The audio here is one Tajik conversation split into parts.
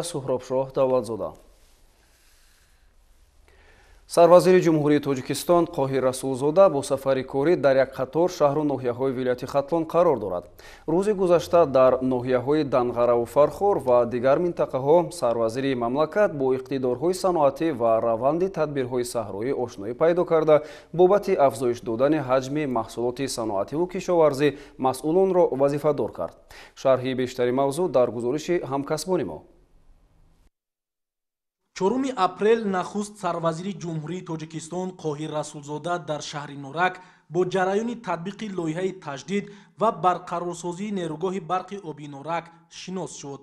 Суҳробшоҳ Давлатзода. Сарвазири Ҷумҳурии Тоҷикистон Қоҳир Расулзода бо сафари корӣ дар як қатор шаҳру ноҳияҳои вилояти Хатлон қарор дорад. Рӯзи гузашта дар ноҳияҳои Данғараву Фархор ва дигар минтақаҳо сарвазири мамлакат бо иқтидорҳои саноатӣ ва раванди тадбирҳои саҳроӣ ошноӣ пайдо карда, бобати афзоиш додани ҳаҷми маҳсулоти саноативу кишоварзӣ масъулонро вазифадор кард. Шарҳи бештари мавзӯъ дар гузориши ҳамкасбони мо. 4 апрел нахуст сарвазири Ҷумҳурии Тоҷикистон Қоҳир Расулзода дар шаҳри Норак бо ҷараёни татбиқи лоиҳаи таҷдид ва барқарорсозии нерӯгоҳи барқи оби Норак шинос шуд.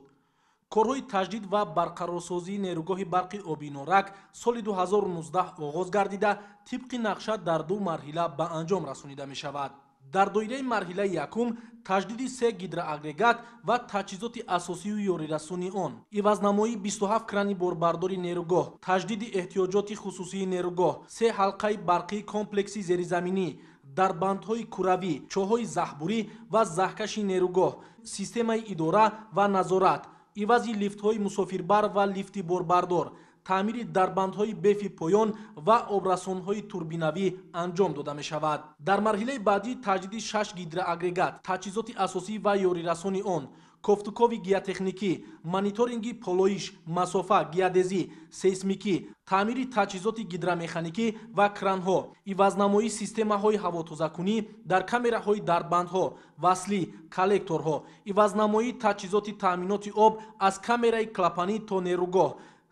Корҳои таҷдид ва барқарорсозии нерӯгоҳи барқи оби Норак соли 2019 оғоз гардида, тибқи нақша дар ду марҳила ба анҷом расонида мешавад. Дар доираи марҳилаи якум таҷдиди се гидроагрегат ва таҷҳизоти асосию ёрирасони он, ивазнамоии 27 крани борбардори нерӯгоҳ, таҷдиди эҳтиёҷоти хусусии нерӯгоҳ, се ҳалқаи барқии комплекси зеризаминӣ, дарбандҳои куравӣ, чоҳҳои заҳбурӣ ва заҳкаши нерӯгоҳ, системаи идора ва назорат, ивази лифтҳои мусофирбар ва лифти борбардор, таъмири дарбандҳои бефи поён ва обрасонҳои турбинавӣ анҷом дода мешавад. Дар марҳилаи баъдӣ таҷдиди 6 гидроагрегат, таҷҳизоти асосӣ ва ёрирасони он, кофтукови геотехникӣ, мониторинги полоиш, масофа, геодезӣ, сейсмикӣ, таъмири таҷҳизоти гидромеханикӣ ва кранҳо, ивазнамоии системаҳои ҳавотозакунӣ дар камераҳои дарбандҳо, васлӣ, коллекторҳо, ивазнамоии таҷҳизоти таъминоти об аз камераи клапанӣ то нерӯгоҳ,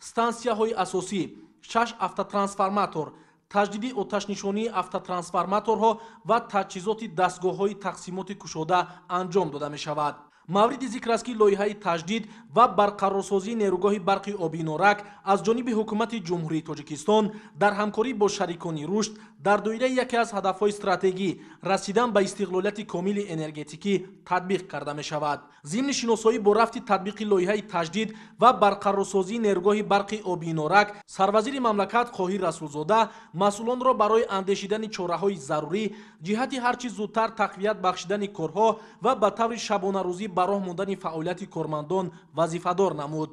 стансияҳои асосӣ, 6 автотрансформатор, таҷдиди оташнишонии автотрансформаторҳо ва таҷҳизоти дастгоҳҳои тақсимоти кушода анҷом дода мешавад. Мавриди зикр аст, ки лоиҳаи таҷдид ва барқарорсозии нерӯгоҳи барқи оби Норак аз ҷониби Ҳукумати Ҷумҳурии Тоҷикистон дар ҳамкорӣ бо шарикони рушд дар доираи яке аз ҳадафҳои стратегӣ расидан ба истиқлолияти комили энергетикӣ татбиқ карда мешавад. Зимни шиносоӣ бо рафти татбиқи лоиҳаи таҷдид ва барқарорсозии нерӯгоҳи барқи оби Норак, сарвазири мамлакат Қоҳир Расулзода масъулонро барои андешидани чораҳои зарурӣ ҷиҳати ҳарчи зудтар тақвият бахшидани корҳо ва ба таври шабонарӯзӣ ба роҳ мондани фаъолияти кормандон вазифадор намуд.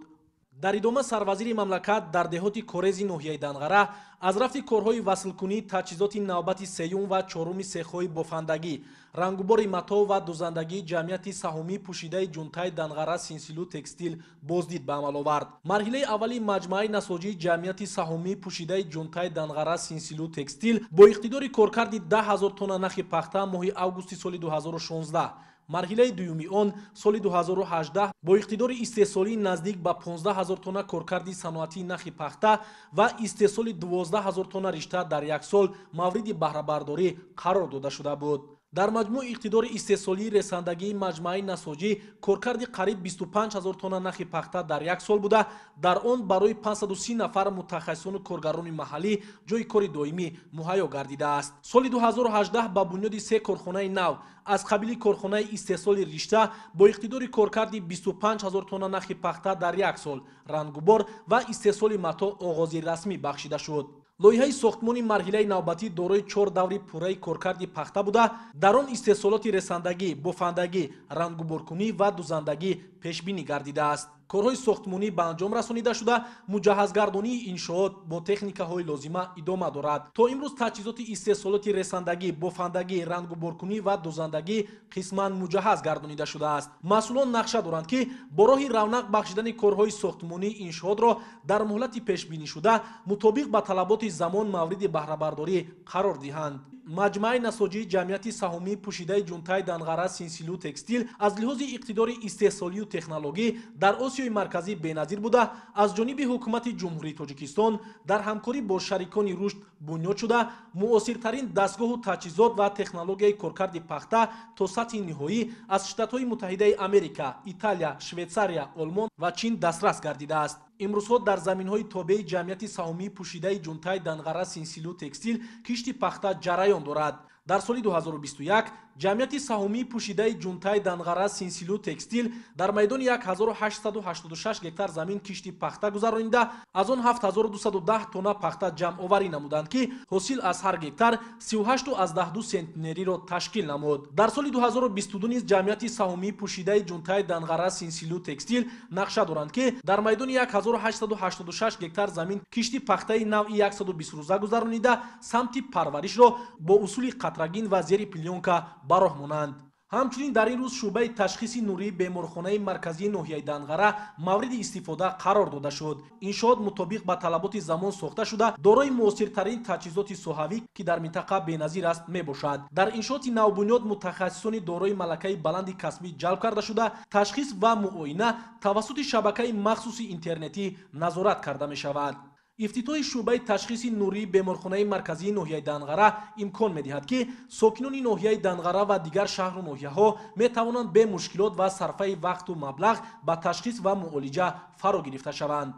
Дар идома сарвазири мамлакат дар деҳоти Корези ноҳияи Данғара аз рафти корҳои васлкунии таҷҳизоти навбати сеюм ва чоруми сехҳои бофандагӣ, рангубори матоъ ва дузандагии ҷамъияти саҳомии пӯшидаи ҷунтаи Данғара Синсилу Текстил боздид ба амал овард. Марҳилаи аввали маҷмӯаи насоҷии ҷамъияти саҳомии пӯшидаи ҷунтаи Данғара Синсилу Текстил бо иқтидори коркарди 10 000 тонна нахи пахта моҳи августи соли 2016, марҳилаи дуюми он соли 2018 бо иқтидори истеҳсолии наздик ба 15 000 тонна коркарди саноатии нахи пахта ва истеҳсоли 12 000 тонна ришта дар як сол мавриди баҳрабардорӣ қарор дода шуда буд. Дар маҷмӯъ иқтидори истеҳсолии ресандагии маҷмӯаи насоҷӣ коркарди қариб 25 000 тонна нахи пахта дар як сол буда, дар он барои 530 нафар мутахассисону коргарони маҳаллӣ ҷойи кори доимӣ муҳайё гардидааст. Соли 2018 ба бунёди се корхонаи нав аз қабили корхонаи истеҳсоли ришта бо иқтидори коркарди 25 000 тонна нахи пахта дар як сол, рангубор ва истеҳсоли матоъ оғози расмӣ бахшида шуд. Лоиҳаи сохтмони марҳилаи навбатӣ дорои 4 даври пурраи коркарди пахта буда, дар он истеҳсолоти ресандагӣ, бофандагӣ, рангуборкунӣ ва дузандагӣ пешбинӣ гардидааст. Корҳои сохтмонӣ ба анҷом расонида шуда, муҷаҳҳазгардонии иншоот бо техникаҳои лозима идома дорад. То имрӯз таҷҳизоти истеҳсолоти ресандагӣ, бофандагӣ, рангуборкунӣ ва дузандагӣ қисман муҷаҳҳаз гардонида шудааст. Масъулон нақша доранд, ки бо роҳи равнақ бахшидани корҳои сохтмонии иншоотро дар муҳлати пешбинишуда мутобиқ ба талаботи замон мавриди баҳрабардорӣ қарор диҳанд. Маҷмӯаи насоҷии ҷамъияти саҳомии пӯшидаи ҷунтаи Данғара Синсилу Текстил аз лиҳози иқтидори истеҳсолию технологӣ дар Осиёи Марказӣ беназир буда, аз ҷониби Ҳукумати Ҷумҳурии Тоҷикистон дар ҳамкорӣ бо шарикони рушд бунёд шуда, муосиртарин дастгоҳу таҷҳизот ва технологияи коркарди пахта то сатҳи ниҳоӣ аз Штатҳои Муттаҳидаи Америка, Италия, Швейтсария, Олмон ва Чин дастрас гардидааст. Имрӯзҳо дар заминҳои тобеи ҷамъияти саҳомии пӯшидаи ҷунтаи Данғара Синсилу Текстил кишти пахта ҷараён дорад. Дар соли 2021 ҷамъияти саҳомии пӯшидаи Ҷунтаи Данғара Синсилу Текстил дар майдони 1886 гектар замин кишти пахта гузаронида, аз он 7210 тонна пахта ҷамъоварӣ намуданд, ки ҳосил аз ҳар гектар 38,2 сентнериро ташкил намуд. Дар соли 2022 низ ҷамъияти саҳомии пӯшидаи Ҷунтаи Данғара Синсилу Текстил нақша доранд, ки дар майдони 1886 гектар замин кишти пахтаи навъи 120 рӯза гузаронида, самти парваришро бо усули қатрагин ва зери плёнка ба роҳ монанд. Ҳамчунин дар ин рӯз шӯъбаи ташхиси нурии беморхонаи марказии ноҳияи Данғара мавриди истифода қарор дода шуд. Иншоот мутобиқ ба талаботи замон сохта шуда, дорои муосиртарин таҷҳизоти соҳавӣ, ки дар минтақа беназир аст, мебошад. Дар иншооти навбунёд мутахассисони дорои малакаи баланди касбӣ ҷалб карда шуда, ташхис ва муоина тавассути шабакаи махсуси интернетӣ назорат карда мешавад. Ифтитоҳи шӯъбаи ташхиси нурии беморхонаи марказии ноҳияи Данғара имкон медиҳад, ки сокинони ноҳияи Данғара ва дигар шаҳру ноҳияҳо метавонанд бе мушкилот ва сарфаи вақту маблағ ба ташхис ва муолиҷа фаро гирифта шаванд.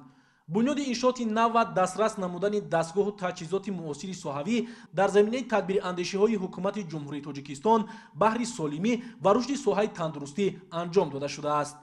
Бунёди иншооти нав ва дастрас намудани дастгоҳу таҷҳизоти муосири соҳавӣ дар заминаи тадбирандешиҳои ҳукумати Ҷумҳурии Тоҷикистон баҳри солимӣ ва рушди соҳаи тандурустӣ анҷом дода шудааст.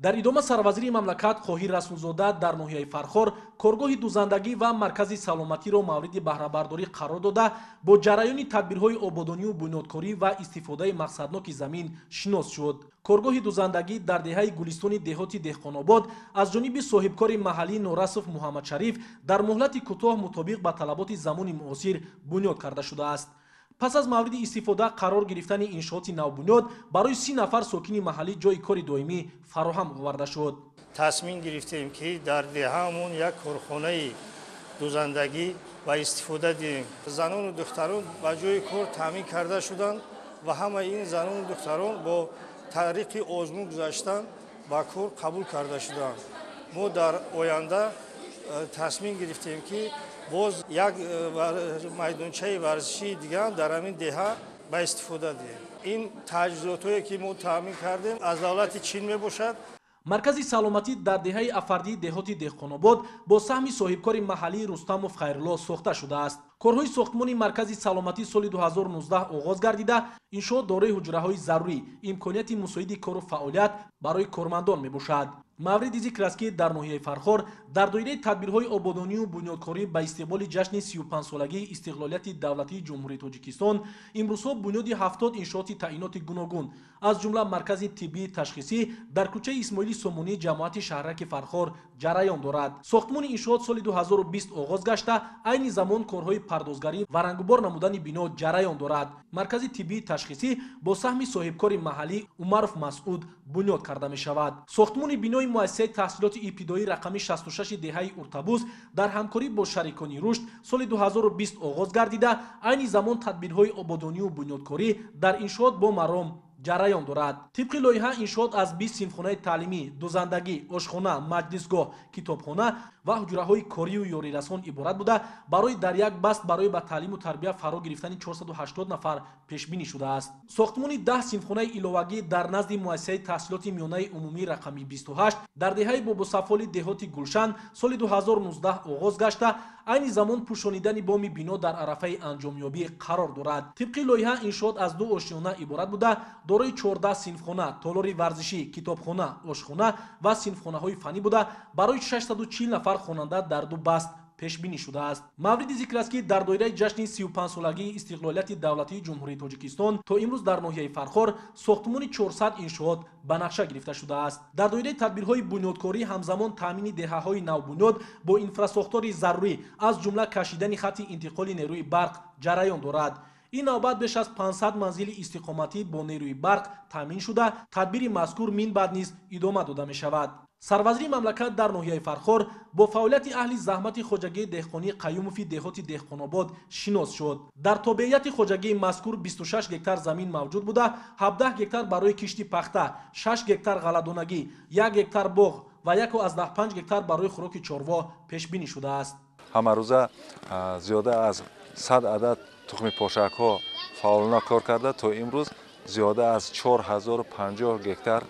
Дар идома сарвазири мамлакат Қоҳир Расулзода дар ноҳияи Фархор коргоҳи дузандагӣ ва маркази саломатиро мавриди баҳрабардорӣ қарор дода, бо ҷараёни тадбирҳои ободонию бунёдкорӣ ва истифодаи мақсадноки замин шинос шуд. Коргоҳи дузандагӣ дар деҳаи Гулистони деҳоти Деҳқонобод аз ҷониби соҳибкори маҳаллӣ Норасов Муҳаммадшариф дар муҳлати кӯтоҳ мутобиқ ба талаботи замони муосир бунёд карда шудааст. Пас аз мавриди истифода қарор гирифтани иншооти навбунёд барои 30 нафар сокини маҳаллӣ ҷойи кори доимӣ фароҳам оварда шуд. Тасмим гирифтем, ки дар деҳаамон як корхонаи дузандагӣ ба истифода диҳем. Занону духтарон ба ҷойи кор таъмин карда шуданд ва ҳамаи ин занону духтарон бо тариқи озмун гузаштан ба кор қабул карда шуданд. Мо дар оянда тасмим гирифтем, ки боз як майдончаи варзишии дигар дар ҳамин деҳа ба истифода диҳем. Ин таҷҳизотҳое, ки мо таъмин кардем, аз давлати Чин мебошад. Маркази саломатӣ дар деҳаи Афардии деҳоти Деҳқонобод бо саҳми соҳибкори маҳаллии Рустамов Хайрулло сохта шудааст. Корҳои сохтмони маркази саломатӣ соли 2019 оғоз гардида, иншоот дорои ҳуҷраҳои зарурӣ, имконияти мусоиди кору фаъолият барои кормандон мебошад. Мавриди зикр аст, ки дар ноҳияи Фархор дар доираи тадбирҳои ободонию бунёдкорӣ ба истиқболи ҷашни 35-солагии истиқлолияти давлатии Ҷумҳурии Тоҷикистон имрӯзҳо бунёди 70 иншооти таъиноти гуногун, аз ҷумла маркази тиббии ташхисӣ дар кӯчаи Исмоили Сомонӣ ҷамоати шаҳраки Фархор ҷараён дорад. Сохтмони иншоот соли 2020 оғоз гашта, айни замон корҳои пардозгарӣ ва рангубор намудани бино ҷараён дорад. Маркази тиббии ташхисӣ бо саҳми соҳибкори маҳаллӣ Умаров Масъуд бунёд карда мешавад. Сохтмони бинои муассисаи таҳсилоти ибтидоӣ рақами 66 деҳаи Уртабуз дар ҳамкорӣ бо шарикони рушд соли 2020 оғоз гардида, айни замон тадбирҳои ободонию бунёдкорӣ дар иншоот бо маром ҷараён дорад. Тибқи лоиҳа иншоот аз 20 синфхонаи таълимӣ, дузандагӣ, ошхона, маҷлисгоҳ, китобхона ва ҳуҷраҳои корию ёрирасон иборат буда, барои дар як баст барои ба таълиму тарбия фаро гирифтани 480 нафар пешбинӣ шудааст. Сохтмони 10 синфхонаи иловагӣ дар назди муассисаи таҳсилоти миёнаи умумии рақами 28 дар деҳаи Бобосафоли деҳоти Гулшан соли 2019 оғоз гашта, айни замон пӯшонидани боми бино дар арафаи анҷомёбӣ қарор дорад. Тибқи лоиҳа иншоот аз 2 ошёна иборат буда, дорои 14 синфхона, толори варзишӣ, китобхона, ошхона ва синфхонаҳои фаннӣ буда, барои 640 нафар хонанда дар 2 баст пешбинӣ шудааст. Мавриди зикр аст, ки дар доираи ҷашни 35-солагии истиқлолияти давлатии Ҷумҳурии Тоҷикистон то имрӯз дар ноҳияи Фархор сохтмони 400 иншоот ба нақша гирифта шудааст. Дар доираи тадбирҳои бунёдкорӣ ҳамзамон таъмини деҳаҳои навбунёд бо инфрасохтори зарурӣ, аз ҷумла кашидани хатти интиқоли нерӯи барқ ҷараён дорад. Ин навбат беш аз 500 манзили истиқоматӣ бо нерӯи барқ таъмин шуда, тадбири мазкур минбаъд низ идома дода мешавад. Сарвазири мамлакат дар ноҳияи Фархор бо фаъолияти аҳли заҳмати хоҷагии деҳқонии Қаюмови деҳоти Деҳқонобод шинос шуд. Дар тобеияти хоҷагии мазкур 26 гектар замин мавҷуд буда, 17 гектар барои кишти пахта, 6 гектар ғалладонагӣ, 1 гектар боғ ва 1,5 гектар барои хӯроки чорво пешбинӣ шудааст. Ҳамарӯза зиёда аз 100 адад тухми пошакҳо фаъолона кор карда, то имрӯз зиёда аз 4050 гектар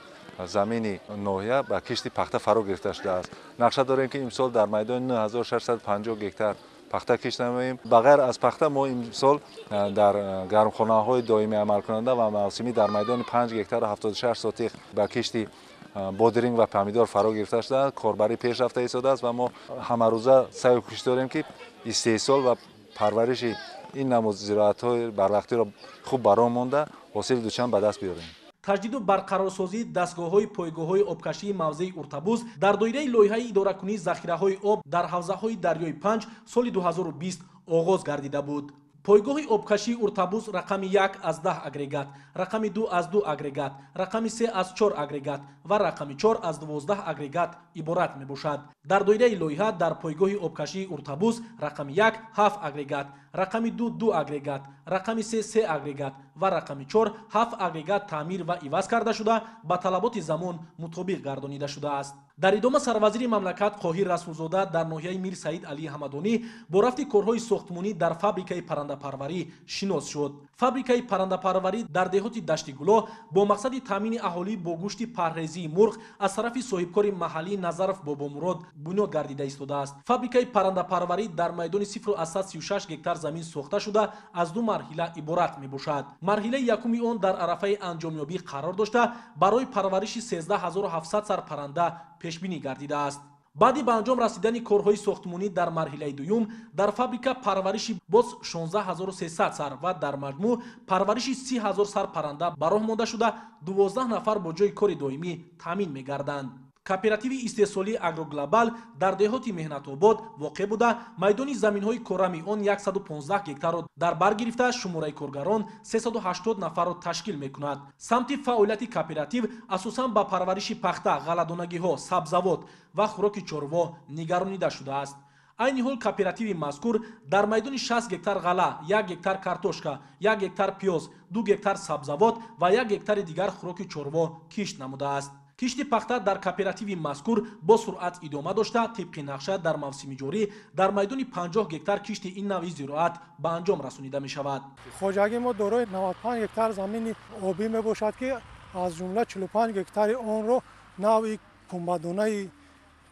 замини ноҳия ба кишти пахта фаро гирифта шудааст. Нақша дорем, ки имсол дар майдони 9650 гектар пахта кишт намоем. Ба ғайр аз пахта мо имсол дар гармхонаҳои доимӣ амалкунанда ва мавсимӣ дар майдони 5 гектар 76 сотих ба кишти бодиринг ва помидор фаро гирифта шудааст. Корбарӣ пеш рафта истодааст ва мо ҳамарӯза саъю кӯшиш дорем, ки истеҳсол ва парвариши ин намуд зироатҳои барвақтиро хуб ба роҳ монда, ҳосили дучанд ба даст биёрем. Таҷдиду барқарорсозии дастгоҳҳои пойгоҳҳои обкашии мавзеи Уртабуз дар доираи лоиҳаи идоракунии захираҳои об дар ҳавзаҳои дарёи Панҷ соли 2020 оғоз гардида буд. Пойгоҳи обкашии Уртабуз рақами 1 аз 10 агрегат, рақами 2 аз 2 агрегат, рақами 3 аз 4 агрегат ва рақами 4 аз 12 агрегат иборат мебошад. Дар доираи лоиҳа дар пойгоҳи обкашии Уртабуз рақами 1 7 агрегат, рақами 2 2 агрегат, рақами 3 3 агрегат ва рақами 4 7 агрегат таъмир ва иваз карда шуда, ба талаботи замон мутобиқ гардонида шудааст. Дар идома сарвазири мамлакат Қоҳир Расулзода дар ноҳияи Мир Саид Алии Ҳамадонӣ бо рафти корҳои сохтмонӣ дар фабрикаи паррандапарварӣ шинос шуд. Фабрикаи паррандапарварӣ дар деҳоти Дашти Гуло бо мақсади таъмини аҳолӣ бо гӯшти парҳезии мурғ аз тарафи соҳибкори маҳаллӣ Назаров Бобомурод бунёд гардида истодааст. Фабрикаи паррандапарварӣ дар майдони 0,36 гектар замин сохта шуда, аз ду марҳила иборат мебошад. Марҳилаи якуми он дар арафаи анҷомёбӣ қарор дошта, барои парвариши 13700 сар парранда пешбинӣ гардидааст. Баъди ба анҷом расидани корҳои сохтмонӣ дар марҳилаи дуюм дар фабрика парвариши боз 16300 сар ва дар маҷмӯъ парвариши 30 000 сар парранда ба роҳ монда шуда, 12 нафар бо ҷойи кори доимӣ таъмин мегарданд. Кооперативи истеҳсолии Агроглобал дар деҳоти Меҳнатобод воқеъ буда, майдони заминҳои корами он 115 гектарро дар бар гирифта, шумораи коргарон 380 нафарро ташкил мекунад. Самти фаъолияти кооператив асосан ба парвариши пахта, ғалладонагиҳо, сабзавот ва хӯроки чорво нигаронида шудааст. Айни ҳол кооперативи мазкур дар майдони 60 гектар ғалла, 1 гектар картошка, 1 гектар пиёз, 2 гектар сабзавот ва 1 гектари дигар хӯроки чорво кишт намудааст. Кишти пахта дар кооперативи мазкур бо суръат идома дошта, тибқи нақша дар мавсими ҷорӣ дар майдони 50 гектар кишти ин навъи зироат ба анҷом расонида мешавад. Хоҷагии мо дорои 95 гектар замини обӣ мебошад, ки аз ҷумла 45 гектари онро навъи пунбадонаи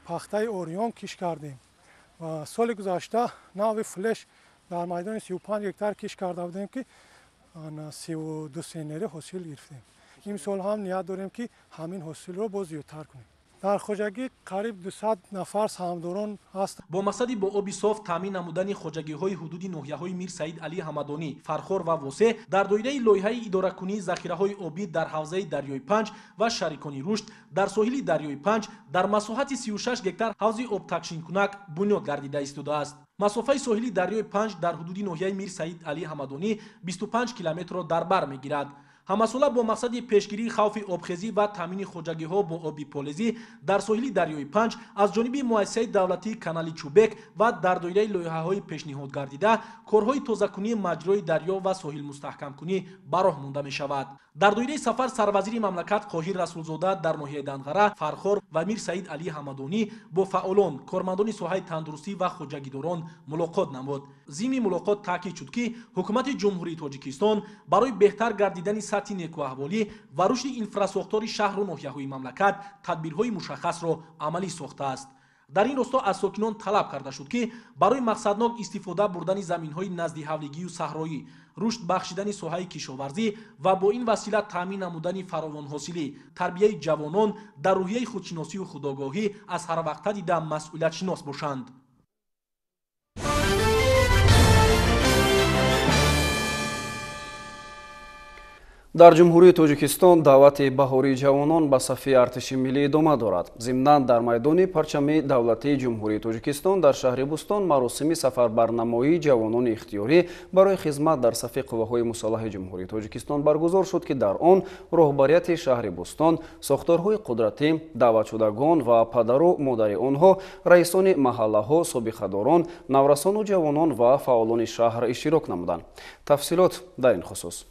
пахтаи Орион кишт кардем. Ва соли гузашта навъи Флеш дар майдони 35 гектар кишт карда будем, ки 32 центнери ҳосил гирифтем. Имсол ҳам ният дорем, ки ҳамин ҳосилро боз зиёдтар кунем. Дар хоҷагӣ қариб 200 нафар саҳмдорон ҳаст. Бо мақсади бо оби соф таъмин намудани хоҷагиҳои ҳудуди ноҳияҳои Мир Саид Алии Ҳамадонӣ, Фархор ва Восеъ дар доираи лоиҳаи идоракунии захираҳои обӣ дар ҳавзаи дарёи Панҷ ва шарикони рушд дар соҳили дарёи Панҷ дар масоҳати 36 гектар ҳавзи обтакшинкунак бунёд гардида истодааст. Масофаи соҳили дарёи Панҷ дар ҳудуди ноҳияи Мир Саид Алии Ҳамадонӣ 25 километрро дар бар мегирад. Ҳамасола бо мақсади пешгирии хавфи обхезӣ ва таъмини хоҷагиҳо бо оби полезӣ дар соҳили дарёи Панҷ аз ҷониби муассисаи давлатии канали Чӯбек ва дар доираи лоиҳаҳои пешниҳод гардида корҳои тозакунии маҷрои дарё ва соҳилмустаҳкамкунӣ ба роҳ монда мешавад. Дар доираи сафар сарвазири мамлакат Қоҳир Расулзода дар ноҳияи Данғара, Фархор ва Мир Саид Алии Ҳамадонӣ бо фаъолон, кормандони соҳаи тандурустӣ ва хоҷагидорон мулоқот намуд. Зимни мулоқот таъкид шуд, ки ҳукумати Ҷумҳурии Тоҷикистон барои беҳтар гардидани сатҳи некӯаҳволӣ ва рушди инфрасохтори шаҳру ноҳияҳои мамлакат тадбирҳои мушаххасро амалӣ сохтааст. Дар ин росто аз сокинон талаб карда шуд, ки барои мақсаднок истифода бурдани заминҳои назди ҳавлигию саҳроӣ, рушд бахшидани соҳаи кишоварзӣ ва бо ин васила таъмин намудани фаровонҳосилӣ, тарбияи ҷавонон дар рӯҳияи худшиносию худогоҳӣ аз ҳарвақта дида масъулиятшинос бошанд. Дар Ҷумҳурии Тоҷикистон даъвати баҳории ҷавонон ба сафи артиши миллӣ идома дорад. Зимнан дар майдони парчами давлатии Ҷумҳурии Тоҷикистон дар шаҳри Бӯстон маросими сафарбарнамоии ҷавонони ихтиёрӣ барои хизмат дар сафи қувваҳои мусаллаҳи Ҷумҳурии Тоҷикистон баргузор шуд, ки дар он роҳбарияти шаҳри Бӯстон, сохторҳои қудратӣ, даъватшудагон ва падару модари онҳо, раисони маҳаллаҳо, собиқадорон, наврасону ҷавонон ва фаъолони шаҳр иштирок намуданд. Тафсилот дар ин хусус.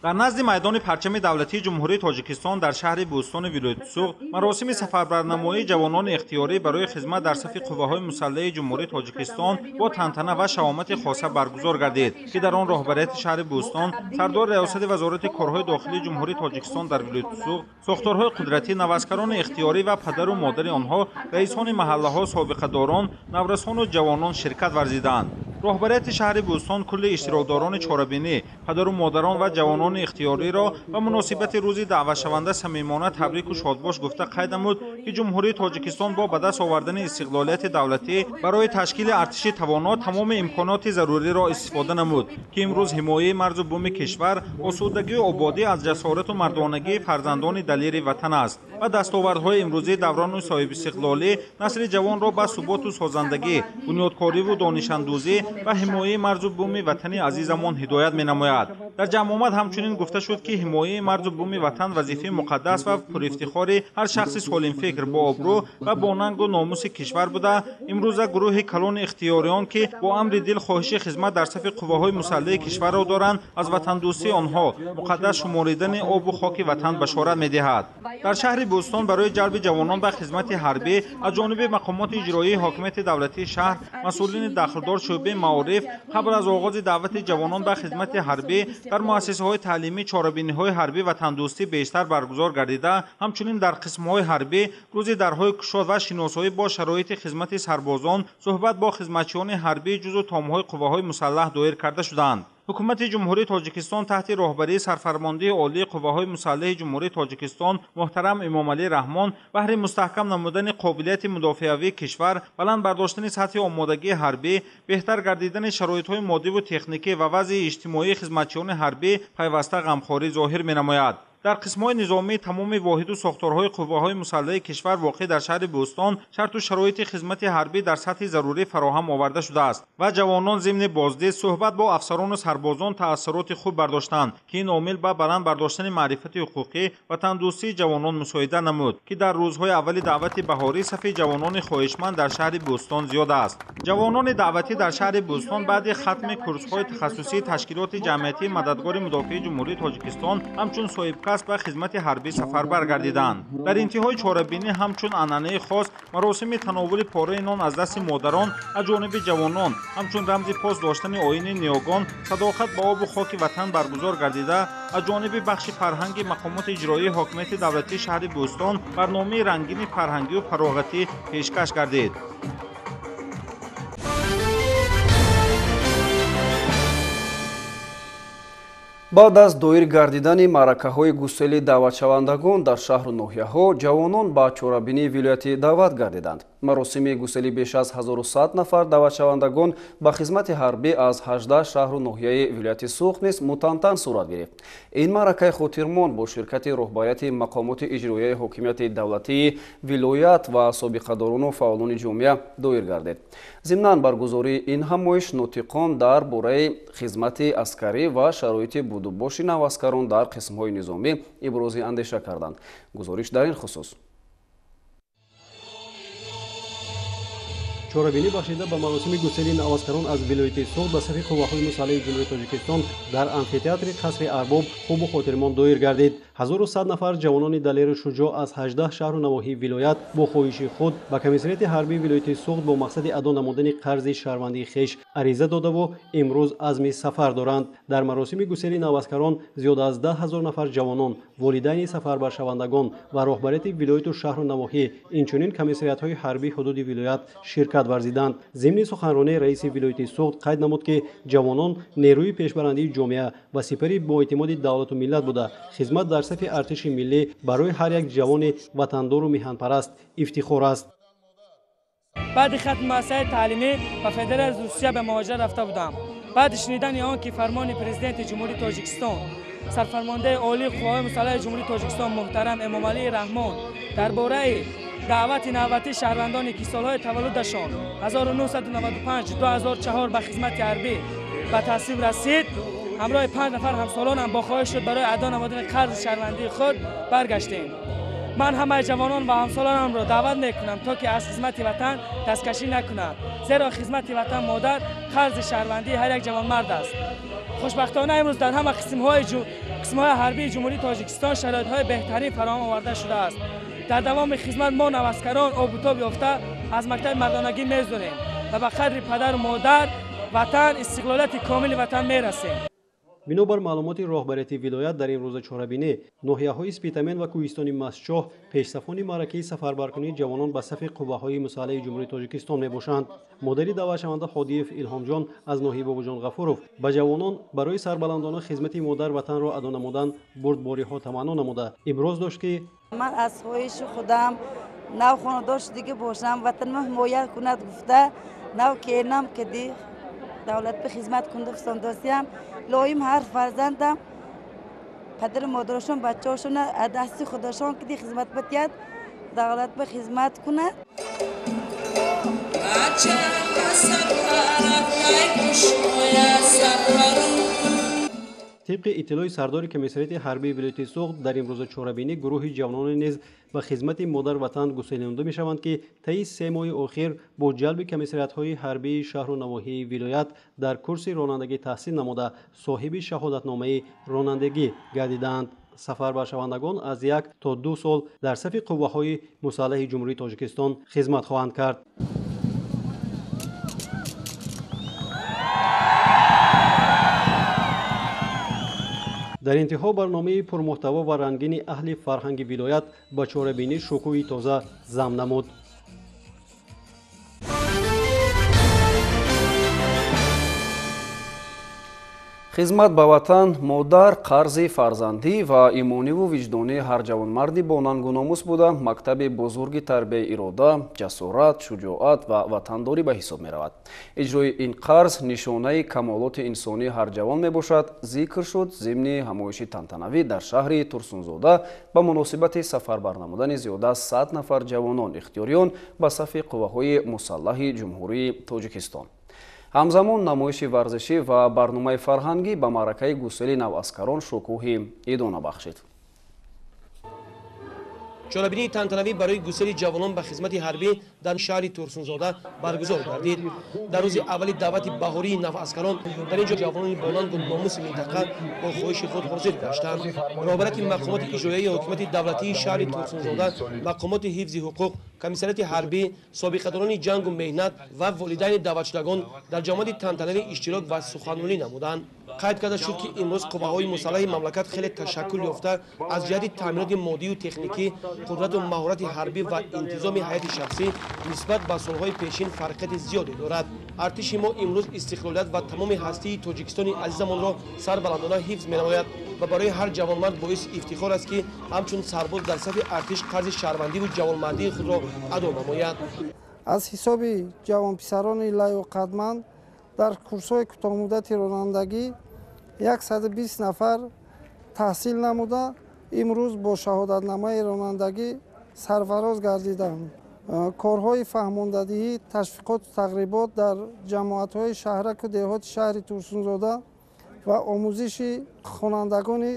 Дар назди майдони парчами давлатии Ҷумҳурии Тоҷикистон дар шаҳри Бӯстони вилояти Суғд маросими сафарбарнамоии ҷавонони ихтиёрӣ барои хизмат дар сафи қувваҳои мусаллаҳи Ҷумҳурии Тоҷикистон бо тантана ва шаҳомати хоса баргузор гардид, ки дар он роҳбарияти шаҳри Бӯстон, сардори раёсати Вазорати корҳои дохилии Ҷумҳурии Тоҷикистон дар вилояти Суғд, сохторҳои қудратӣ, наваскарони ихтиёрӣ ва падару модари онҳо, раисони маҳаллаҳо, собиқадорон, наврасону ҷавонон ширкат варзиданд. Роҳбарияти шаҳри Бӯстон кулли иштирокдорони чорабинӣ, падару модарон ва ҷавонони ихтиёриро ба муносибати рӯзи даъватшаванда самимона табрику шодбош гуфта қайд намуд, ки Ҷумҳурии Тоҷикистон бо ба даст овардани истиқлолияти давлатӣ барои ташкили артиши тавоно тамоми имконоти заруриро истифода намуд, ки имрӯз ҳимояи марзу буми кишвар, осудагию ободӣ аз ҷасорату мардонагии фарзандони далери ватан аст ва дастовардҳои имрӯзии даврони соҳибистиқлолӣ насли ҷавонро ба суботу созандагӣ, бунёдкориву донишандӯзӣ ва ҳимояи марзу буми ватани азизамон ҳидоят менамояд. Дар ҷамъомад ҳамчунин гуфта шуд, ки ҳимояи марзу буми ватан вазифаи муқаддас ва пурифтихори ҳар шахси солимфикр, бо обрӯ ва бо нангу номуси кишвар буда, имрӯза гурӯҳи калони ихтиёриён, ки бо амри дил хоҳиши хизмат дар сафи қувваҳои мусаллаҳи кишварро доранд, аз ватандӯстии онҳо муқаддас шуморидани обу хоки ватан башорат медиҳад. Дар шаҳри Бӯстон барои ҷалби ҷавонон ба хизмати ҳарбӣ аз ҷониби мақомоти иҷроии ҳокимияти давлатии шаҳр, масъулини дахлдор шӯъбаи маориф қабл аз оғози даъвати ҷавонон ба хизмати ҳарбӣ дар муассисаҳои таълимӣ чорабиниҳои ҳарбӣ ватандӯстӣ бештар баргузор гардида, ҳамчунин дар қисмҳои ҳарбӣ рӯзи дарҳои кушод ва шиносоӣ бо шароити хизмати сарбозон, суҳбат бо хизматчиёни ҳарбӣ ҷузъу томҳои қувваҳои мусаллаҳ доир карда шуданд. Ҳукумати Ҷумҳурии Тоҷикистон таҳти роҳбарии сарфармондиҳи олии қувваҳои мусаллаҳи Ҷумҳурии Тоҷикистон муҳтарам Эмомалӣ Раҳмон баҳри мустаҳкам намудани қобилияти мудофиавии кишвар, баланд бардоштани сатҳи омодагии ҳарбӣ, беҳтар гардидани шароитҳои моддиву техникӣ ва вазъи иҷтимоии хизматчиёни ҳарбӣ пайваста ғамхорӣ зоҳир менамояд. Дар қисмҳои низомии тамоми воҳиду сохторҳои қувваҳои мусаллаҳи кишвар воқеъ дар шаҳри Бӯстон шарту шароити хизмати ҳарбӣ дар сатҳи зарурӣ фароҳам оварда шудааст ва ҷавонон зимни боздид суҳбат бо афсарону сарбозон таассуроти хуб бардоштанд, ки ин омил ба баланд бардоштани маърифати ҳуқуқӣ ватандӯстии ҷавонон мусоида намуд, ки дар рӯзҳои аввали даъвати баҳорӣ сафи ҷавонони хоҳишманд дар шаҳри Бӯстон зиёд аст. Ҷавонони даъватӣ дар шаҳри Бӯстон баъди хатми курсҳои тахассусии ташкилоти ҷамъиятии мададгори мудофиаи Ҷумҳурии Тоҷикистон ҳамчун соҳибкасб ба хизмати ҳарбӣ сафарбар гардиданд. Дар интиҳои чорабинӣ ҳамчун анъанаи хос маросими тановули пораи нон аз дасти модарон аз ҷониби ҷавонон ҳамчун рамзи пос доштани оини ниёгон, садоқат ба обу хоки ватан баргузор гардида, аз ҷониби бахши фарҳанги мақомоти иҷроии ҳокимияти давлатии шаҳри Бӯстон барномаи рангини фарҳангию фароғатӣ пешкаш гардид. Баъд аз доир гардидани маъракаҳои гусели даъватшавандагон дар шаҳру ноҳияҳо, ҷавонон ба чорабинии вилоятӣ даъват гардиданд. Маросими гусели беш аз 1100 нафар даъватшавандагон ба хизмати ҳарбӣ аз 18 шаҳру ноҳияи вилояти Суғд низ мутантан сурат гирифт. Ин маъракаи хотирмон бо ширкати роҳбарияти мақомоти иҷроияи ҳокимияти давлатии вилоят ва собиқадорону фаъолони ҷомеа доир гардид. Зимнан баргузории ин ҳамоиш нотиқон дар бораи хизмати аскарӣ ва шароити будубоши наваскарон дар қисмҳои низомӣ ибрози андеша карданд. Гузориш дар ин хусус. Чорабинӣ бахшида ба маросими гусели наваскарон аз вилояти Суғд ба сафи қувваҳои мусаллаҳи Ҷумҳурии Тоҷикистон дар амфитеатри қасри Арбоб хубу хотирмон доир гардид. 1100 нафар ҷавонони далеру шуҷоъ аз 18 шаҳру навоҳии вилоят бо хоҳиши худ ба комиссариати ҳарбии вилояти Суғд бо мақсади адо намудани қарзи шаҳрвандии хеш ариза додаву имрӯз азми сафар доранд. Дар маросими гусели наваскарон зиёда аз 10 000 нафар ҷавонон, волидайни сафарбаршавандагон ва роҳбарияти вилояту шаҳру навоҳӣ, инчунин комиссариатҳои ҳарбии ҳудуди вилоят ширкат варзиданд. Зимни суханронии раиси вилояти Суғд қайд намуд, ки ҷавонон нерӯи пешбарандии ҷомеа ва сипари боэътимоди давлату миллат буда, хизмат дар сафи артиши миллӣ барои ҳар як ҷавони ватандору миҳанпараст ифтихор аст. Баъди хатми муассисаи таълимӣ ба Федератсияи Русия ба муҳоҷират рафта будам. Баъди шунидани он ки фармони президенти Ҷумҳурии Тоҷикистон, сарфармондаи олии қувваҳои мусаллаҳи Ҷумҳурии Тоҷикистон муҳтарам Эмомалӣ Раҳмон дар бораи даъвати навбатии шаҳрвандоне ки солҳои таваллудашон 1995-2004 ба хизмати ҳарбӣ ба тасвиб расид, ҳамроҳи 5 нафар ҳамсолонам бо хоҳиш шуд барои адо намудани қарзи шаҳрвандии худ баргаштем. Ман ҳамаи ҷавонон ва ҳамсолонамро даъват мекунам, то ки аз хизмати ватан дасткашӣ накунанд, зеро хизмати ватан модар қарзи шаҳрвандии ҳар як ҷавонмард аст. Хушбахтона имрӯз дар ҳама Қисмҳои ҳарбии Ҷумҳурии Тоҷикистон шароитҳои беҳтарин фароҳам оварда шудааст. Дар давоми хизмат мо наваскарон обутоб ёфта аз мактаби мардонагӣ мезурем ва ба қадри падару модар, ватан, истиқлолияти комили ватан мерасем. Бинобар маълумоти роҳбарияти вилоят, дар ин рӯза чорабинӣ ноҳияҳои Спитамен ва кӯҳистони Мастчоҳ пешсафони маъракаи сафарбаркунии ҷавонон ба сафи қувваҳои мусаллаҳи Ҷумҳурии Тоҷикистон мебошанд. Модари даъватшаванда Ҳодиев Илҳомҷон аз ноҳияи Бобоҷон Ғафуров ба ҷавонон барои сарбаландона хизмати модар ватанро адо намудан бурдбориҳо таманно намуда, иброз дошт, ки ман аз хоҳиши худам нав хонадор шудагӣ бошам, ватанма ҳимоят кунад гуфта, нав келинам кади давлат ба хизмат кунда фисондосиям. Лоим ҳар фарзандам падару модарашон бачаҳошон аз дасти худашон киди хизмат батиҳад, давлат ба хизмат кунад. Тибқи иттилои сардори комиссариати ҳарбии вилояти Суғд, дар ин рӯза чорабинӣ гурӯҳи ҷавононе низ ба хизмати модар ватан гуселонда мешаванд, ки таи 3 моҳи охир бо ҷалби комиссариатҳои ҳарбии шаҳру навоҳии вилоят дар курси ронандагӣ таҳсил намуда, соҳиби шаҳодатномаи ронандагӣ гардидаанд. Сафарбаршавандагон аз 1 то 2 сол дар сафи қувваҳои мусаллаҳи Ҷумҳурии Тоҷикистон хизмат хоҳанд кард. Дар интиҳо барномаи пурмуҳтаво ва рангини аҳли фарҳанги вилоят ба чорабинӣ шукӯҳи тоза зам намуд. Хизмат ба ватан, модар, қарзи фарзандӣ ва имониву виҷдонии ҳар ҷавонмарди бо нангу номус буда, мактаби бузурги тарбияи ирода, ҷасорат, шуҷоат ва ватандорӣ ба ҳисоб меравад. Иҷрои ин қарз нишонаи камолоти инсонии ҳар ҷавон мебошад, зикр шуд зимни ҳамоиши тантанавӣ дар шаҳри Турсунзода ба муносибати сафарбар намудани зиёда аз 100 нафар ҷавонон ихтиёриён ба сафи қувваҳои мусаллаҳи Ҷумҳурии Тоҷикистон. Ҳамзамон намоиши варзишӣ ва барномаи фарҳангӣ ба маъракаи гусели наваскарон шукӯҳи идона бахшид. Чорабинии тантанавӣ барои гусели ҷавонон ба хизмати ҳарбӣ дар шаҳри Турсунзода баргузор гардид. Дар рӯзи аввали даъвати баҳории наваскарон дар ин ҷо ҷавонони бонангу номуси минтақа бо хоҳиши худ ҳозир гаштанд. Роҳбарияти мақомоти иҷроияи ҳокимияти давлатии шаҳри Турсунзода, мақомоти ҳифзи ҳуқуқ, комиссариати ҳарбӣ, собиқадорони ҷангу меҳнат ва волидайни даъватшудагон дар ҷамоати тантанавӣ иштирок ва суханронӣ намуданд. Қайд карда шуд, ки имрӯз қувваҳои мусаллаҳи мамлакат хеле ташаккул ёфта, аз ҷиҳати таъминоти моддию техникӣ, қудрату маҳорати ҳарбӣ ва интизоми ҳайати шахсӣ нисбат ба солҳои пешин фарқияти зиёде дорад. Артиши мо имрӯз истиқлолият ва тамоми ҳастии Тоҷикистони азизамонро сарбаландона ҳифз менамояд ва барои ҳар ҷавонмард боиси ифтихор аст, ки ҳамчун сарбоз дар сафи артиш қарзи шаҳрвандиву ҷавонмардии худро адо намояд. Аз ҳисоби ҷавонписарони лаёқатманд дар курсҳои кӯтоҳмуддати ронандагӣ 120 нафар таҳсил намуда, имрӯз бо шаҳодатномаи ронандагӣ сарфароз гардиданд. Корҳои фаҳмондадиҳӣ, ташвиқоту тағрибот дар ҷамоатҳои шаҳраку деҳоти шаҳри Турсунзода ва омӯзиши хонандагони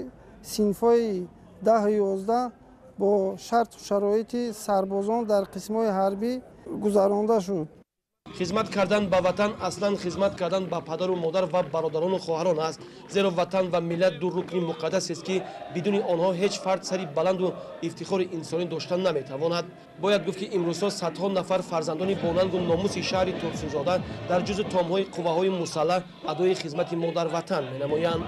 синфҳои 10-11 бо шарту шароити сарбозон дар қисмҳои ҳарбӣ гузаронда шуд. Хизмат кардан ба ватан аслан хизмат кардан ба падару модар ва бародарону хоҳарон аст, зеро ватан ва миллат ду рукни муқаддас аст, ки бидуни онҳо ҳеҷ фард сари баланду ифтихори инсонӣ доштан наметавонад. Бояд гуфт, ки имрӯзҳо садҳо нафар фарзандони бонангу номуси шаҳри Турсунзода дар ҷузъу томҳои қувваҳои мусаллаҳ адои хизмати модарватан менамоянд.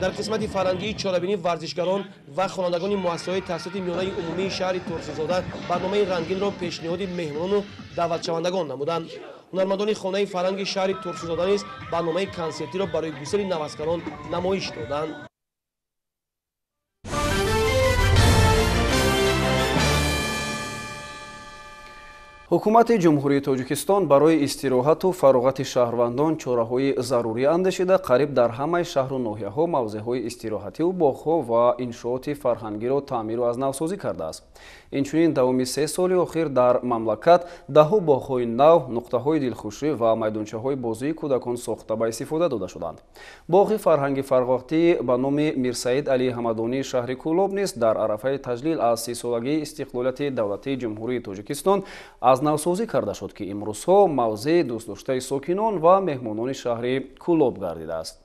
Дар қисмати фарҳангии чорабинӣ варзишгарон ва хонандагони муассисаҳои таҳсилоти миёнаи умумии шаҳри Турсунзода барномаи рангинро пешниҳоди меҳмонону даъватшавандагон намуданд. Ҳунармандони хонаи фарҳанги шаҳри Турсунзода низ барномаи консертиро барои гусели наваскарон намоиш доданд. Ҳукумати Ҷумҳурии Тоҷикистон барои истироҳату фароғати шаҳрвандон чораҳои зарурӣ андешида, қариб дар ҳамаи шаҳру ноҳияҳо мавзеъҳои истироҳативу боғҳо ва иншооти фарҳангиро таъмиру аз навсозӣ кардааст. Инчунин давоми 3 соли охир дар мамлакат даҳу боғҳои нав, нуқтаҳои дилхушӣ ва майдончаҳои бозии кӯдакон сохта ба истифода дода шуданд. Боғи фарҳанги фарғоҳтӣ ба номи Мирсаид Али Ҳамадонии шаҳри Кӯлоб низ дар арафаи таҷлил аз 30-солагии истиқлолияти давлатии Ҷумҳурии Тоҷикистон аз навсозӣ карда шуд, ки имрӯзҳо мавзеи дӯстдоштаи сокинон ва меҳмонони шаҳри Кӯлоб гардидааст.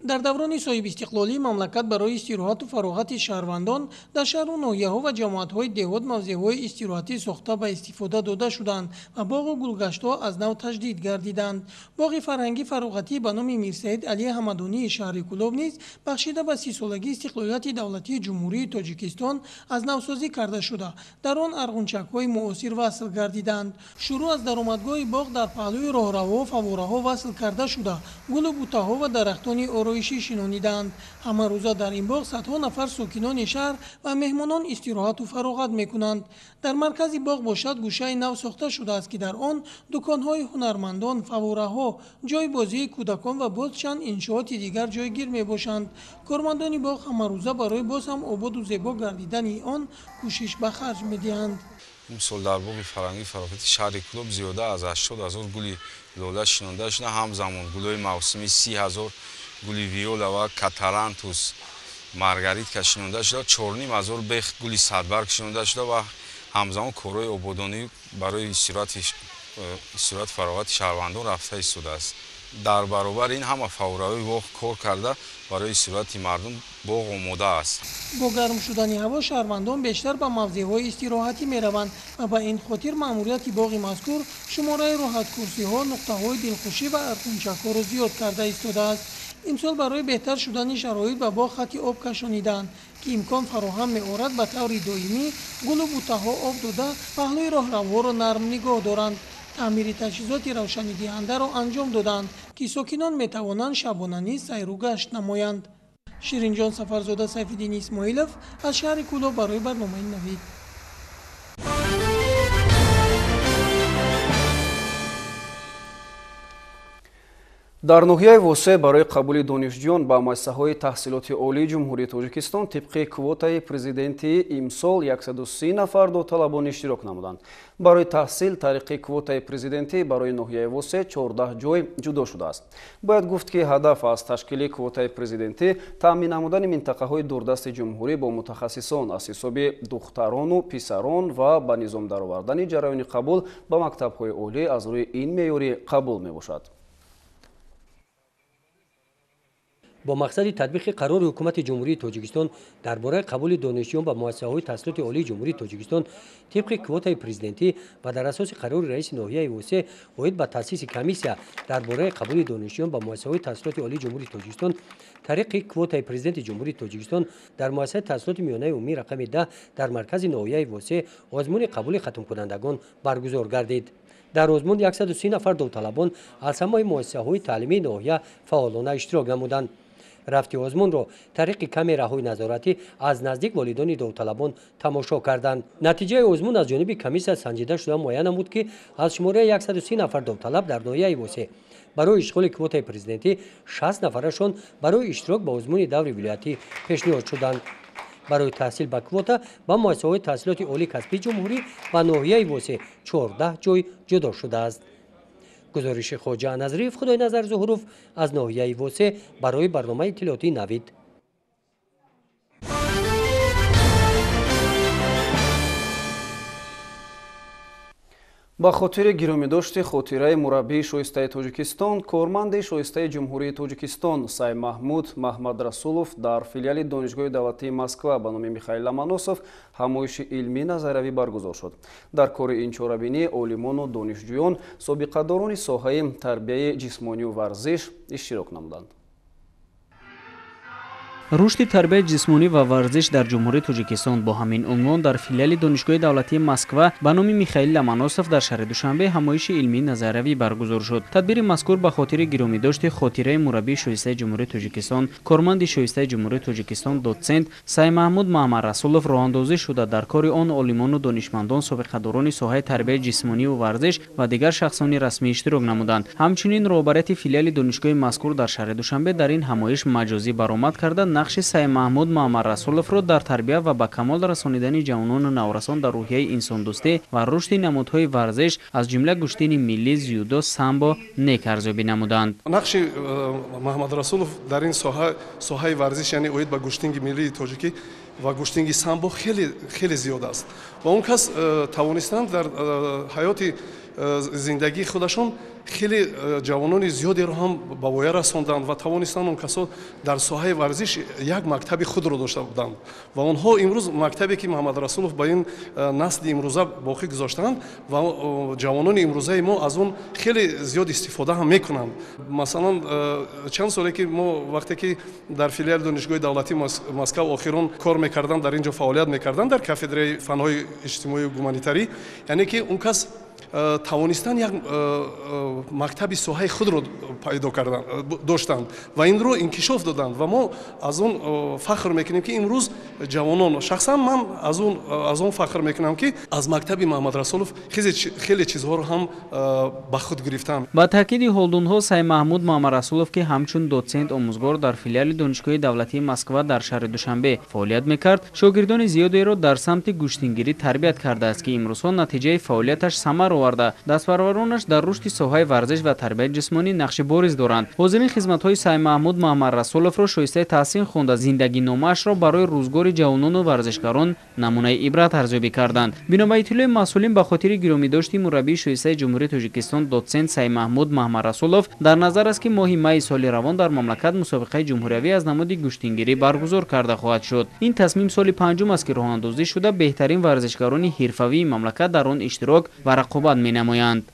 Дар даврони соҳибистиқлолии мамлакат барои истироҳату фароғати шаҳрвандон дар шаҳру ноҳияҳо ва ҷамоатҳои деҳот мавзеъҳои истироҳатӣ сохта ба истифода дода шуданд ва боғу гулгаштҳо аз нав таҷдид гардиданд. Боғи фарҳангӣ фароғатӣ ба номи Мирсаид Алӣ Ҳамадонии шаҳри Кӯлоб низ бахшида ба 30-солагии истиқлолияти давлатии Ҷумҳурии Тоҷикистон аз навсозӣ карда шуда, дар он арғунчакҳои муосир васл гардиданд. Шурӯъ аз даромадгоҳи боғ дар паҳлӯи роҳравҳо фаввораҳо васл карда шуда, гулу бутаҳо ва дарахтони ороишӣ шинониданд. Ҳамарӯза дар ин боғ садҳо нафар сокинони шаҳр ва меҳмонон истироҳату фароғат мекунанд. Дар маркази боғ бошад гӯшаи нав сохта шудааст, ки дар он дуконҳои ҳунармандон, фаввораҳо, ҷойи бозии кӯдакон ва боз чанд иншооти дигар ҷойгир мебошанд. Кормандони боғ ҳамарӯза барои боз ҳам ободу зебо гардидани он кӯшиш ба харҷ медиҳанд. Имсол дар боғи фарҳангӣ фароғати шаҳри Кӯлоб зиёда аз 80 ҳазор гули лола шинонда шуда, ҳамзамон гулҳои мавсимӣ 30 ҳазор гули виола ва катарантус маргаритка шинонда шуда, 4,5 ҳазор бех гули садбарг шинонда шуда ва ҳамзамон корҳои ободонӣ барои истироҳат фароғати шаҳрвандон рафта истодааст. Дар баробари ин ҳама фаввораҳои боғ кор карда барои истироҳати мардум боғ омода аст. Бо гарм шудани ҳаво шаҳрвандон бештар ба мавзеъҳои истироҳатӣ мераванд ва ба ин хотир маъмурияти боғи мазкур шумораи роҳаткурсиҳо, нуқтаҳои дилхушӣ ва арғунчакҳоро зиёд карда истодааст. Имсол барои беҳтар шудани шароит ба боғ хати об кашониданд, ки имкон фароҳам меорад ба таври доимӣ гулу бутаҳо об дода, паҳлӯи роҳравҳоро нарм нигоҳ доранд. Таъмири таҷҳизоти равшанидиҳандаро анҷом доданд, ки сокинон метавонанд шабона низ сайру гашт намоянд. Ширинҷон Сафарзода, Сайфиддин Исмоилов аз шаҳри Кӯлоб барои барномаи Навид. Дар ноҳияи Восе барои қабули донишҷӯён ба муассисаҳои таҳсилоти олии Ҷумҳурии Тоҷикистон тибқи квотаи президентӣ имсол 130 нафар довталабон иштирок намуданд. Барои таҳсил тариқи квотаи президентӣ барои ноҳияи Восе 14 ҷой ҷудо шудааст. Бояд гуфт, ки ҳадаф аз ташкили квотаи президентӣ таъмин намудани минтақаҳои дурдасти ҷумҳурӣ бо мутахассисон аз ҳисоби духтарону писарон ва ба низом даровардани ҷараёни қабул ба мактабҳои олӣ аз рӯи ин меъёри қабул мебошад. Бо мақсади татбиқи қарори ҳукумати Ҷумҳурии Тоҷикистон дар бораи қабули донишҷӯён ба муассисаҳои таҳсилоти олии Ҷумҳурии Тоҷикистон тибқи квотаи президентӣ ва дар асоси қарори раиси ноҳияи Восе оид ба таъсиси комиссия дар бораи қабули донишҷӯён ба муассисаҳои таҳсилоти олии Ҷумҳурии Тоҷикистон тариқи квотаи президенти Ҷумҳурии Тоҷикистон дар муассисаи таҳсилоти миёнаи умумии рақами 10 дар маркази ноҳияи Восе озмуни қабули хатмкунандагон баргузор гардид. Дар озмун 130 нафар довталабон аз ҳамаи муассисаҳои таълимии ноҳия фаъолона иштирок намуданд. Рафти озмунро тариқи камераҳои назоратӣ аз наздик волидони довталабон тамошо карданд. Натиҷаи озмун аз ҷониби комиссия санҷида шуда муайян намуд, ки аз шумораи 130 нафар довталаб дар ноҳияи Восе барои ишғоли квотаи президентӣ 60 нафарашон барои иштирок ба озмуни даври вилоятӣ пешниҳод шуданд. Барои таҳсил ба квота ба муассисаҳои таҳсилоти олии касбии ҷумҳурӣ ва ноҳияи Восе 14 ҷой ҷудо шудааст. Гузориши Хоҷа Назриев, Худойназар Зуҳуров аз ноҳияи Восе барои барномаи иттилоотии Навид. Ба хотири гиромидошти хотираи мураббии шоистаи Тоҷикистон, корманди шоистаи Ҷумҳурии Тоҷикистон Саймаҳмуд Маҳмадрасулов дар филиали Донишгоҳи давлатии Москва ба номи Михаил Ломоносов ҳамоиши илмӣ назариявӣ баргузор шуд. Дар кори ин чорабинӣ олимону донишҷӯён, собиқадорони соҳаи тарбияи ҷисмонию варзиш иштирок намуданд. Рушди тарбияи ҷисмонӣ ва варзиш дар Ҷумҳурии Тоҷикистон бо ҳамин унвон дар филиали Донишгоҳи давлатии Москва ба номи Михаил Ломоносов дар шаҳри Душанбе ҳамоиши илмии назариявӣ баргузор шуд. Тадбири мазкур ба хотири гиромидошти хотираи мураббии шоистаи Ҷумҳурии Тоҷикистон, корманди шоистаи Ҷумҳурии Тоҷикистон, дотсент Саймаҳмуд Маҳмадрасулов роҳандозӣ шуда, дар кори он олимону донишмандон, собиқадорони соҳаи тарбияи ҷисмонию варзиш ва дигар шахсони расмӣ иштирок намуданд. Ҳамчунин роҳбарияти филиали донишгоҳи мазкур дар шаҳри Душанбе дар ин ҳамоиш маҷозӣ баромад карда нақши Саймаҳмуд Маҳмадрасуловро дар тарбия ва ба камол расонидани ҷавонону наврасон дар рӯҳияи инсондӯстӣ ва рушди намудҳои варзиш аз ҷумла гӯштини миллӣ, дзюдо, самбо нек арзёбӣ намуданд. Нақши Маҳмадрасулов дар ин соҳаи варзиш, яъне оид ба гӯштинги миллии тоҷикӣ ва гӯштинги самбо хеле хеле зиёд аст ва он кас тавонистанд дар ҳаёти зиндагии худашон хеле ҷавонони зиёдеро ҳам ба воя расонданд ва тавонистанд он касо дар соҳаи варзиш як мактаби худро дошта буданд ва онҳо имрӯз мактабе ки Муҳаммад Расулов ба ин насли имрӯза боқӣ гузоштаанд ва ҷавонони имрӯзаи мо аз он хеле зиёд истифода ҳам мекунанд. Масалан, чанд соле ки мо вақте ки дар филиали Донишгоҳи давлатии Москва охирон кор мекардам, дар ин ҷо фаъолият мекардам дар кафедраи фанҳои иҷтимоию гуманитарӣ, яъне ки он кас тавонистан як мактаби соҳаи худро пайдо кардан доштанд ва инро инкишоф доданд ва мо аз он фахр мекунем ки имрӯз ҷавонон, шахсан ман аз он фахр мекунам ки аз мактаби Муҳаммад Расулов хеле чизҳоро ҳам ба худ гирифтам. Ба таъкиди ҳолдунҳо, Саймаҳмуд Муҳаммадрасулов, ки ҳамчун дотсент омӯзгор дар филиали Донишгоҳи давлатии Москва дар шаҳри Душанбе фаъолият мекард, шогирдони зиёдеро дар самти гӯштингирӣ тарбият кардааст, ки имрӯзҳо натиҷаи фаъолияташ самар оварда, дастпарваронаш дар рушди соҳаи варзиш ва тарбияти ҷисмонӣ нақши бориз доранд. Ҳозирин хизматҳои Саймаҳмуд Муҳаммадрасуловро шоистаи таҳсин хонда, зиндагиномаашро барои рӯзгори ҷавонону варзишгарон намунаи ибрат арзёбӣ карданд. Бино ба иттилои масъулин, ба хотири гиромидошти мураббии шоистаи Ҷумҳурии Тоҷикистон дотсент Саймаҳмуд Муҳаммадрасулов дар назар аст, ки моҳи майи соли равон дар мамлакат мусобиқаи ҷумҳуриявӣ аз намуди гӯштингирӣ баргузор карда хоҳад шуд. Ин тасмим соли панҷум аст, ки роҳандозӣ шуда, беҳтарин варзишгарони ҳирфавии мамлакат дар он иштирок ва рақобат менамоянд.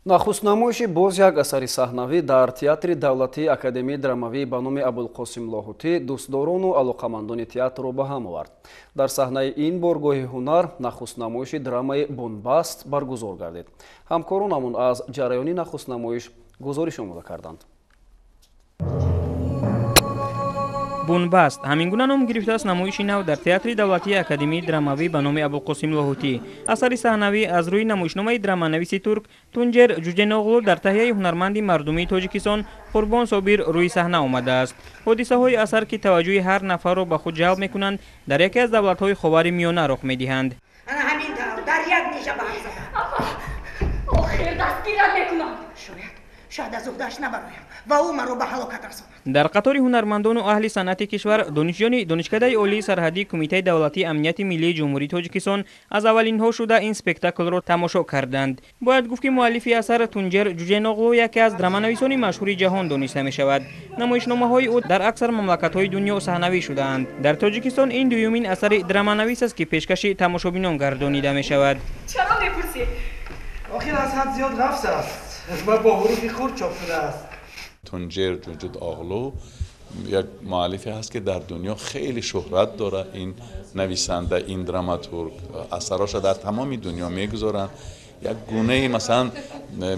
Нахустнамоиши боз як асари саҳнавӣ дар Театри давлатии Академияи драмавӣ ба номи Абулқосим Лоҳутӣ дӯстдорону алоқамандони театрро ба ҳам овард. Дар саҳнаи ин боргоҳи ҳунар нахустнамоиши драмаи Бунбаст баргузор гардид. Ҳамкоронамон аз ҷараёни нахустнамоиш гузориш омода карданд. Бунбаст ҳамин гуна ном гирифтааст намоиши нав дар Театри давлатии Академияи драмавӣ ба номи Абулқосим Лоҳутӣ. Асари саҳнавӣ аз рӯи намоишномаи драманависи турк Тунҷер Ҷуҷеноғлу дар таҳияи ҳунарманди мардумии Тоҷикистон Қурбон Собир рӯи саҳна омадааст. Ҳодисаҳои асар, ки таваҷҷӯҳи ҳар нафарро ба худ ҷалб мекунанд, дар яке аз давлатҳои Ховари Миёна рух медиҳанд. Шояд аз уҳдааш набароям ва ӯ маро ба ҳалокат расонад. Дар қатори ҳунармандону аҳли санъати кишвар донишҷӯёни Донишкадаи олии сарҳадии Кумитаи давлатии амнияти миллии Ҷумҳурии Тоҷикистон аз аввалинҳо шуда ин спектаклро тамошо карданд. Бояд гуфт, ки муаллифи асар Тунҷер Ҷуҷеноғлу яке аз драманависони машҳури ҷаҳон дониста мешавад. Намоишномаҳои ӯ дар аксар мамлакатҳои дунё саҳнавӣ шудаанд. Дар Тоҷикистон ин дуюмин асари драманавис аст, ки пешкаши тамошобинон гардонида мешавад. Чаро мепурсӣ? Охир аз ҳад зиёд ғафз аст ва бо ҳуруфи хурд чоп шудааст. Тунҷер Ҷуҷудоғлу як муаллифе ҳаст, ки дар дунё хеле шӯҳрат дорад. Ин нависанда, ин драматург асароша дар тамоми дунё мегузоранд. Як гунае, масалан,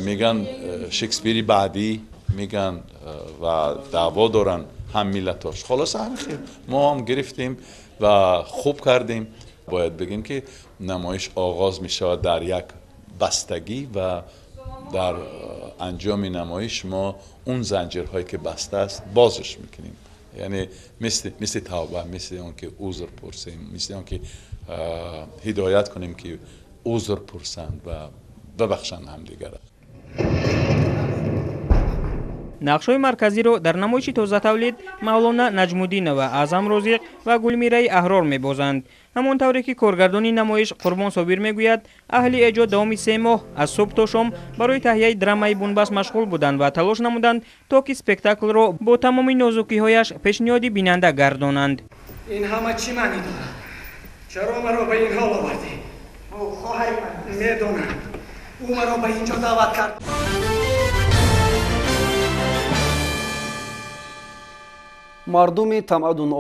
меган Шекспири баъдӣ меган ва даъво доранд ҳам миллатош. Холоса ҳамин хел мо ҳам гирифтем ва хуб кардем. Бояд бигем, ки намоиш оғоз мешавад дар як бастагӣ ва дар анҷоми намоиш мо он занҷирҳое ки баста аст бозш мекунем. Яъне мисли тавба, мисли он ки узр пурсем, мисли он ки ҳидоят кунем ки узр пурсанд ва бибахшанд ҳамдигарро. Нақшҳои марказиро дар намоиши тозатавлид Мавлона Наҷмуддинова, Аъзам Розиқ ва Гулмираи Аҳрор мебозанд. Ҳамон тавре ки коргардони намоиш Қурбон Собир мегӯяд, аҳли эҷод давоми 3 моҳ аз субҳ то шом барои таҳияи драмаи Бунбаст машғул буданд ва талош намуданд, то ки спектаклро бо тамоми нозукиҳояш пешниҳоди бинанда гардонанд. Ин ҳама чӣ маънӣ дорад? Чаро маро ба ин ҳол овардӣ? Ӯ хоҳари ман. Медонам, ӯ маро ба ин ҷо даъват кард. Мардуми тамаддун